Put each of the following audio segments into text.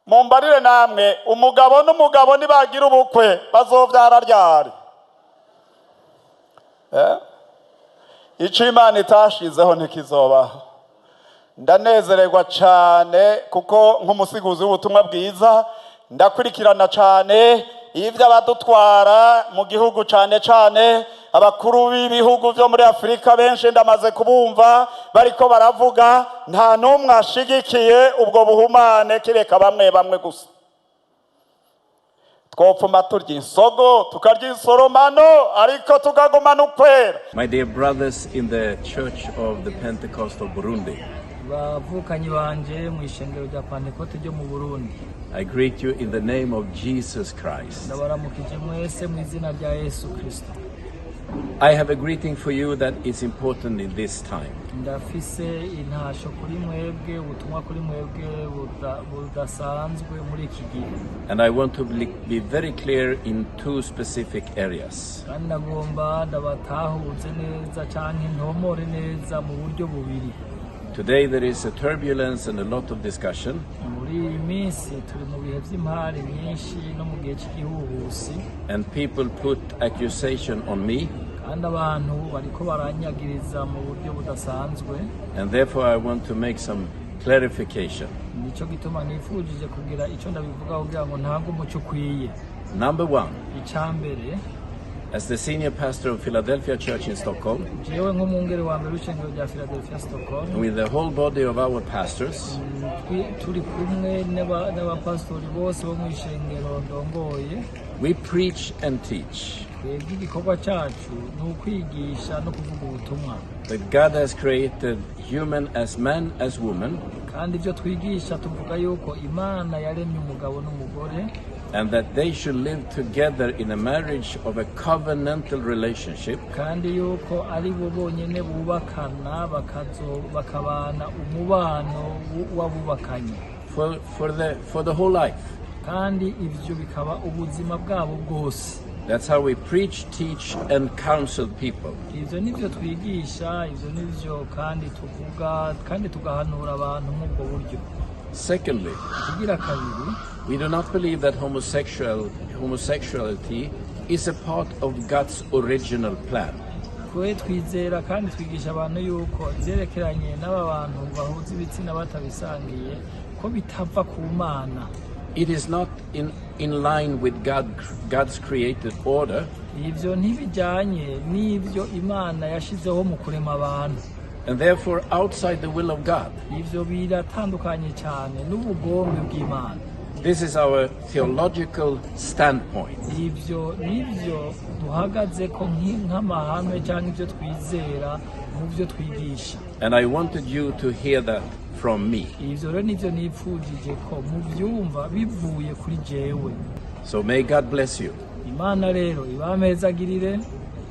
Mumbarire namwe, umugabo n'umugabo nibagira ubukwe bazovyara ryari? Eh? Ico Imana itashizeho ntikizobaho. Ndanezererwa cane kuko nk'umusiguzi w'ubutumwa bwiza ndakurikirana cane ivyo abadutwara mu gihugu, cane cane abakuru b'ibihugu vyo muri Afurika. Benshi ndamaze kubumva bariko baravuga, nta n'umwe ashigikiye ubwo buhumane kireka bamwe bamwe gusa. Twopfuma turya insogo, tukarya insoromano, ariko tukagumana ukwera. My dear brothers in the Church of the Pentecost of Burundi, Bavukanyi banje mu ishengero rya Pantekote ryo mu Burundi, I greet you in the name of Jesus Christ. Ndabaramukije mwese mu izina rya Yesu Kristo. I have a greeting for you that is important in this time. Ndafise intasho kuri mwebwe, ubutumwa kuri mwebwe budasanzwe muri iki gihe. And I want to be very clear in two specific areas. Kandi ndagomba ndabatahuze neza canke ntomore neza mu buryo bubiri. Today there is a turbulence and a lot of discussion, Muri iyi minsi turi mu bihe vy'impari nyinshi no mu gihe c'igihuhusi, and people put accusation on me, kandi abantu bariko baranyagiriza mu buryo budasanzwe. And therefore I want to make some clarification. Nico gituma nifujije kugira ico ndabivugaho kugira ngo ntange umuco ukwiye. Number one, Ica mbere, as the senior pastor of Philadelphia Church in Stockholm, jewe nk'umwungere wa mbere w'ishengero rya Philadelphia Stockholm, with the whole body of our pastors, turi kumwe n'abapasitori bose bo mu ishengero ndongoye, we preach and teach twebwe igikorwa cyacu ni ukwigisha no kuvuga ubutumwa that God has created human as man as woman, kandi ibyo twigisha, tuvuga yuko Imana yaremye umugabo n'umugore, and that they should live together in a marriage of a covenantal relationship, kandi yuko ari bo bonyine bubakana bakabana umubano w'abubakanye for the whole life. Kandi ibyo bikaba ubuzima bwabo bwose. That's how we preach, teach, and counsel people. Ibyo nibyo twigisha, ibyo nibyo kandi tuvuga kandi tugahanura abantu muri ubwo buryo. Secondly, Ikigira kabiri, we do not believe that homosexuality is a part of God's original plan. Twe twizera kandi twigisha abantu yuko ibyerekeranye n'aba bantu bahuza ibitsina batabisangiye ko bitava ku Mana. It is not in line with God's created order, Ibyo ntibijyanye n'ibyo Imana yashizeho mu kurema abantu, and therefore outside the will of God. Ibyo biratandukanye cyane n'ubugombe bw'Imana. This is our theological standpoint. Ibyo nibyo duhagaze ko nk'amahame cyangwa ibyo twizera mu byo twigisha. And I wanted you to hear that from me. Ibyo rero nibyo nipfujije ko mubyumva bivuye kuri jewe. So may God bless you. Imana rero ibamezagirire.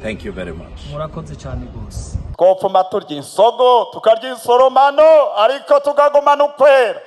Thank you very much. Murakoze cyane rwose. Twopfuma turya insogo, tukarya insoromano, ariko tukagumana ukwera.